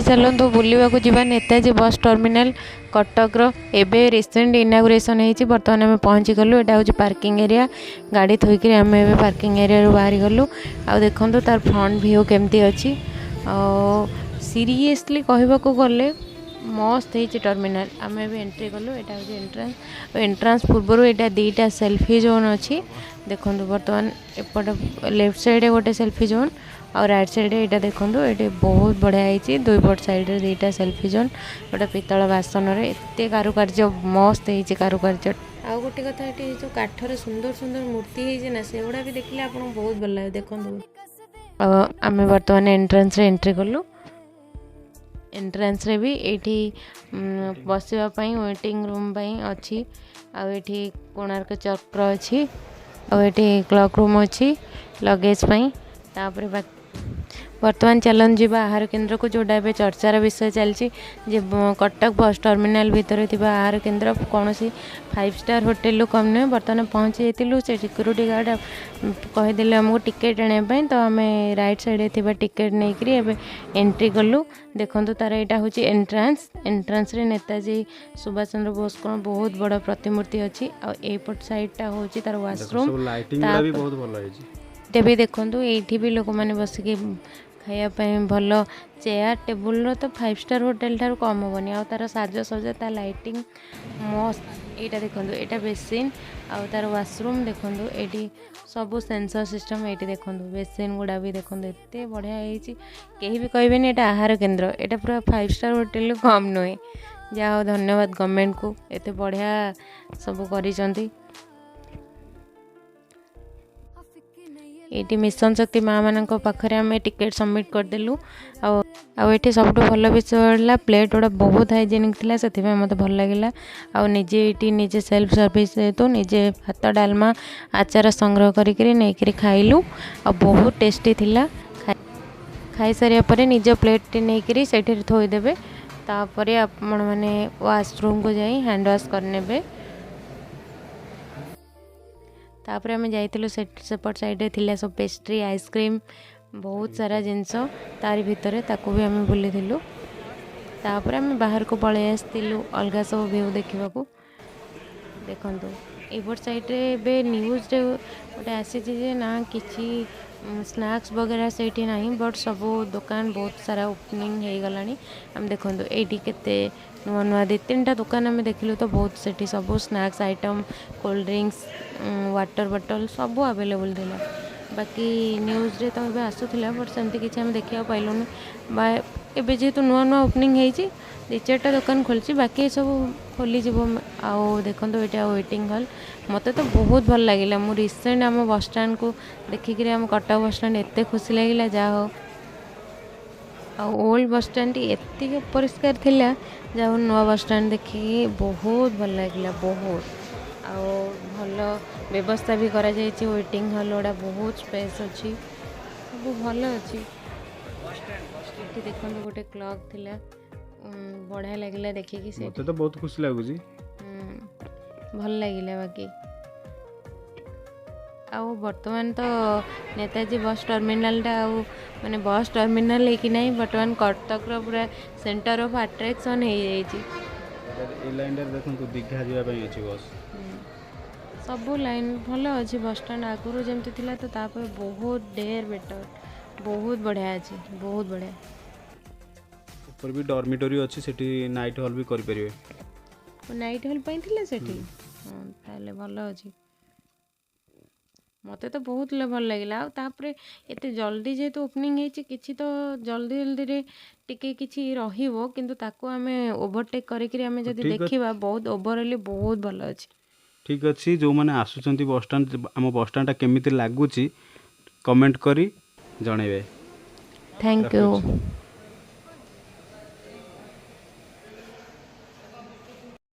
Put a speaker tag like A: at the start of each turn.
A: ଚାଲନ୍ତୁ ବୁଲିବାକୁ ଯିବା ନେତାଜୀ ବସ୍ ଟର୍ମିନାଲ କଟକର। ଏବେ ରିସେଣ୍ଟ ଇନାଗୁରେସନ୍ ହେଇଛି। ବର୍ତ୍ତମାନ ଆମେ ପହଞ୍ଚିଗଲୁ। ଏଇଟା ହେଉଛି ପାର୍କିଂ ଏରିଆ। ଗାଡ଼ି ଥୋଇକିରି ଆମେ ଏବେ ପାର୍କିଂ ଏରିଆରୁ ବାହାରି ଗଲୁ। ଆଉ ଦେଖନ୍ତୁ ତାର ଫ୍ରଣ୍ଟ ଭିଉ କେମିତି ଅଛି। ଆଉ ସିରିୟସଲି କହିବାକୁ ଗଲେ ମସ୍ତ ହେଇଛି ଟର୍ମିନାଲ। ଆମେ ଏବେ ଏଣ୍ଟ୍ରି କଲୁ। ଏଇଟା ହେଉଛି ଏଣ୍ଟ୍ରାନ୍ସ। ଆଉ ଏଣ୍ଟ୍ରାନ୍ସ ପୂର୍ବରୁ ଏଇଟା ଦୁଇଟା ସେଲ୍ଫି ଜୋନ୍ ଅଛି। ଦେଖନ୍ତୁ, ବର୍ତ୍ତମାନ ଏପଟ ଲେଫ୍ଟ ସାଇଡ଼୍ରେ ଗୋଟେ ସେଲ୍ଫି ଜୋନ୍ ଆଉ ରାଇଟ୍ ସାଇଡ଼୍ରେ ଏଇଟା। ଦେଖନ୍ତୁ, ଏଇଠି ବହୁତ ବଢ଼ିଆ ହେଇଛି। ଦୁଇ ପଟ ସାଇଡ଼୍ରେ ଦୁଇଟା ସେଲ୍ଫି ଜୋନ୍। ଗୋଟେ ପିତ୍ତଳ ବାସନରେ ଏତେ କାରୁକାର୍ଯ୍ୟ, ମସ୍ତ ହେଇଛି କାରୁକାର୍ଯ୍ୟ। ଆଉ ଗୋଟେ କଥା, ଏଠି ଯେଉଁ କାଠରେ ସୁନ୍ଦର ସୁନ୍ଦର ମୂର୍ତ୍ତି ହେଇଛି ନା, ସେଗୁଡ଼ା ବି ଦେଖିଲେ ଆପଣଙ୍କୁ ବହୁତ ଭଲ ଲାଗେ। ଦେଖନ୍ତୁ, ଆଉ ଆମେ ବର୍ତ୍ତମାନ ଏଣ୍ଟ୍ରାନ୍ସରେ ଏଣ୍ଟ୍ରି କଲୁ। ଏଣ୍ଟ୍ରାନ୍ସରେ ବି ଏଇଠି ବସିବା ପାଇଁ ୱେଟିଂ ରୁମ୍ ପାଇଁ ଅଛି। ଆଉ ଏଇଠି କୋଣାର୍କ ଚକ୍ର ଅଛି। ଆଉ ଏଠି କ୍ଲକ୍ ରୁମ୍ ଅଛି ଲଗେଜ୍ ପାଇଁ। ତାପରେ ବର୍ତ୍ତମାନ ଚାଲନ୍ତୁ ଯିବା ଆହାର କେନ୍ଦ୍ରକୁ, ଯେଉଁଟା ଏବେ ଚର୍ଚ୍ଚାର ବିଷୟ ଚାଲିଛି ଯେ କଟକ ବସ୍ ଟର୍ମିନାଲ ଭିତରେ ଥିବା ଆହାର କେନ୍ଦ୍ର କୌଣସି ଫାଇଭ୍ ଷ୍ଟାର୍ ହୋଟେଲରୁ କମ୍ ନୁହେଁ। ବର୍ତ୍ତମାନ ପହଞ୍ଚି ଯାଇଥିଲୁ। ସେ ସିକ୍ୟୁରିଟି ଗାର୍ଡ଼ କହିଦେଲେ ଆମକୁ ଟିକେଟ୍ ଆଣିବା ପାଇଁ, ତ ଆମେ ରାଇଟ୍ ସାଇଡ଼୍ରେ ଥିବା ଟିକେଟ୍ ନେଇକରି ଏବେ ଏଣ୍ଟ୍ରି କଲୁ। ଦେଖନ୍ତୁ, ତାର ଏଇଟା ହେଉଛି ଏଣ୍ଟ୍ରାନ୍ସ। ଏଣ୍ଟ୍ରାନ୍ସରେ ନେତାଜୀ ସୁଭାଷ ଚନ୍ଦ୍ର ବୋଷଙ୍କର ବହୁତ ବଡ଼ ପ୍ରତିମୂର୍ତ୍ତି ଅଛି। ଆଉ ଏଇପଟ ସାଇଡ଼୍ଟା ହେଉଛି ତାର ୱାସରୁମ୍। ଏଇଟା ବି ଦେଖନ୍ତୁ, ଏଇଠି ବି ଲୋକମାନେ ବସିକି ଖାଇବା ପାଇଁ ଭଲ ଚେୟାର ଟେବୁଲର ତ ଫାଇଭ୍ ଷ୍ଟାର୍ ହୋଟେଲ ଠାରୁ କମ୍ ହେବନି। ଆଉ ତାର ସାଜସଜା, ତା ଲାଇଟିଂ ମସ୍ତ। ଏଇଟା ଦେଖନ୍ତୁ, ଏଇଟା ବେସିନ୍। ଆଉ ତାର ୱାସରୁମ୍ ଦେଖନ୍ତୁ, ଏଇଠି ସବୁ ସେନ୍ସର ସିଷ୍ଟମ୍। ଏଇଠି ଦେଖନ୍ତୁ, ବେସିନ୍ ଗୁଡ଼ା ବି ଦେଖନ୍ତୁ, ଏତେ ବଢ଼ିଆ ହେଇଛି। କେହି ବି କହିବେନି ଏଇଟା ଆହାର କେନ୍ଦ୍ର। ଏଇଟା ପୁରା ଫାଇଭ୍ ଷ୍ଟାର୍ ହୋଟେଲରୁ କମ୍ ନୁହେଁ। ଯାହା ହଉ, ଧନ୍ୟବାଦ ଗଭର୍ଣ୍ଣମେଣ୍ଟକୁ, ଏତେ ବଢ଼ିଆ ସବୁ କରିଛନ୍ତି। ଏଇଠି ମିଶନ ଶକ୍ତି ମାଆମାନଙ୍କ ପାଖରେ ଆମେ ଟିକେଟ୍ ସବମିଟ୍ କରିଦେଲୁ। ଆଉ ଏଠି ସବୁଠୁ ଭଲ ବିଷୟ ହେଲା ପ୍ଲେଟ୍ ଗୁଡ଼ା ବହୁତ ହାଇଜେନିକ୍ ଥିଲା, ସେଥିପାଇଁ ମୋତେ ଭଲ ଲାଗିଲା। ଆଉ ନିଜେ ଏଇଠି ନିଜେ ସେଲ୍ଫ ସର୍ଭିସ୍ ଯେହେତୁ, ନିଜେ ଭାତ, ଡାଲମା, ଆଚାର ସଂଗ୍ରହ କରିକିରି ନେଇକିରି ଖାଇଲୁ ଆଉ ବହୁତ ଟେଷ୍ଟି ଥିଲା। ଖାଇସାରିବା ପରେ ନିଜ ପ୍ଲେଟ୍ଟି ନେଇକିରି ସେଇଠି ଥୋଇଦେବେ। ତାପରେ ଆପଣମାନେ ୱାସରୁମ୍କୁ ଯାଇ ହ୍ୟାଣ୍ଡ ୱାଶ୍ କରିନେବେ। ତାପରେ ଆମେ ଯାଇଥିଲୁ ସେପଟ ସାଇଡ଼୍ରେ ଥିଲା ସବୁ ପେଷ୍ଟ୍ରି, ଆଇସ୍କ୍ରିମ୍, ବହୁତ ସାରା ଜିନିଷ ତାରି ଭିତରେ, ତାକୁ ବି ଆମେ ବୁଲିଥିଲୁ। ତାପରେ ଆମେ ବାହାରକୁ ପଳେଇ ଆସିଥିଲୁ ଅଲଗା ସବୁ ଭିଉ ଦେଖିବାକୁ। ଦେଖନ୍ତୁ, ଏପଟ ସାଇଡ଼୍ରେ ଏବେ ନ୍ୟୁଜ୍ରେ ଗୋଟେ ଆସିଛି ଯେ ନା କିଛି ସ୍ନାକ୍ସ ବଗେରା ସେଇଠି ନାହିଁ, ବଟ୍ ସବୁ ଦୋକାନ ବହୁତ ସାରା ଓପନିଂ ହେଇଗଲାଣି। ଆମେ ଦେଖନ୍ତୁ, ଏଇଠି କେତେ ନୂଆ ନୂଆ ଦୁଇ ତିନିଟା ଦୋକାନ ଆମେ ଦେଖିଲୁ ତ ବହୁତ। ସେଠି ସବୁ snacks item, cold drinks, water bottle ସବୁ ଆଭେଲେବୁଲ୍ ଥିଲା। ବାକି ନ୍ୟୁଜ୍ରେ ତ ଏବେ ଆସୁଥିଲା, ବଟ୍ ସେମିତି କିଛି ଆମେ ଦେଖିବାକୁ ପାଇଲୁନି। ବା ଏବେ ଯେହେତୁ ନୂଆ ନୂଆ ଓପନିଂ ହେଇଛି, ଦୁଇ ଚାରିଟା ଦୋକାନ ଖୋଲିଛି, ବାକି ସବୁ ଖୋଲିଯିବ। ଆଉ ଦେଖନ୍ତୁ, ଏଇଟା ୱେଟିଂ ହଲ୍। ମୋତେ ତ ବହୁତ ଭଲ ଲାଗିଲା। ମୁଁ ରିସେଣ୍ଟ ଆମ ବସଷ୍ଟାଣ୍ଡକୁ ଦେଖିକିରି, ଆମ କଟକ ବସଷ୍ଟାଣ୍ଡ, ଏତେ ଖୁସି ଲାଗିଲା। ଯାହା ହଉ, ଆଉ ଓଲ୍ଡ ବସଷ୍ଟାଣ୍ଡଟି ଏତିକି ଅପରିଷ୍କାର ଥିଲା, ଯାହା ହଉ ନୂଆ ବସଷ୍ଟାଣ୍ଡ ଦେଖିକି ବହୁତ ଭଲ ଲାଗିଲା, ବହୁତ। ଆଉ ଭଲ ବ୍ୟବସ୍ଥା ବି କରାଯାଇଛି। ୱେଟିଂ ହଲ୍ ଗୁଡ଼ା ବହୁତ ସ୍ପେସ୍ ଅଛି, ସବୁ ଭଲ ଅଛି। ଏଠି ଦେଖନ୍ତୁ, ଗୋଟେ କ୍ଲକ୍ ଥିଲା, ବଢ଼ିଆ ଲାଗିଲା ଦେଖିକି।
B: ମୋତେ ତ ବହୁତ ଖୁସି ଲାଗୁଛି।
A: ଭଲ ଲାଗିଲା ବାକି। ଆଉ ବର୍ତ୍ତମାନ ତ ନେତାଜୀ ବସ୍ ଟର୍ମିନାଲଟା ଆଉ ମାନେ ବସ୍ ଟର୍ମିନାଲ ହେଇକି ନାହିଁ, ବର୍ତ୍ତମାନ କଟକର ପୁରା ସେଣ୍ଟର ଅଫ୍ ଆଟ୍ରାକ୍ସନ୍ ହେଇଯାଇଛି।
B: ଏଇ ଲାଇନ୍ଟାରେ ଦେଖନ୍ତୁ, ଦୀଘା ଯିବା ପାଇଁ ଅଛି ବସ୍।
A: ସବୁ ଲାଇନ୍ ଭଲ ଅଛି। ବସଷ୍ଟାଣ୍ଡ ଆଗରୁ ଯେମିତି ଥିଲା ତ ତାପରେ ବହୁତ ଢେର ବେଟର୍, ବହୁତ ବଢ଼ିଆ ଅଛି, ବହୁତ ବଢ଼ିଆ।
B: ଉପରେ ବି ଡର୍ମିଟୋରୀ ଅଛି, ସେଠି ନାଇଟ୍ ହଲ୍ ବି କରିପାରିବେ।
A: ନାଇଟ୍ ହଲ୍ ପାଇଁ ଥିଲା ସେଠି? ହଁ, ତାହେଲେ ଭଲ ଅଛି। ମୋତେ ତ ବହୁତ ଭଲ ଲାଗିଲା। ଆଉ ତାପରେ ଏତେ ଜଲ୍ଦି ଯେହେତୁ ଓପନିଂ ହେଇଛି, କିଛି ତ ଜଲ୍ଦି ଜଲ୍ଦିରେ ଟିକେ କିଛି ରହିବ, କିନ୍ତୁ ତାକୁ ଆମେ ଓଭରଟେକ୍ କରିକିରି ଆମେ ଯଦି ଦେଖିବା, ବହୁତ ଓଭରଅଲି ବହୁତ ଭଲ ଅଛି।
B: ଠିକ୍ ଅଛି, ଯେଉଁମାନେ ଆସୁଛନ୍ତି ବସଷ୍ଟାଣ୍ଡ, ଆମ ବସଷ୍ଟାଣ୍ଡଟା କେମିତି ଲାଗୁଛି କମେଣ୍ଟ କରି ଜଣେଇବେ।
A: Thank you.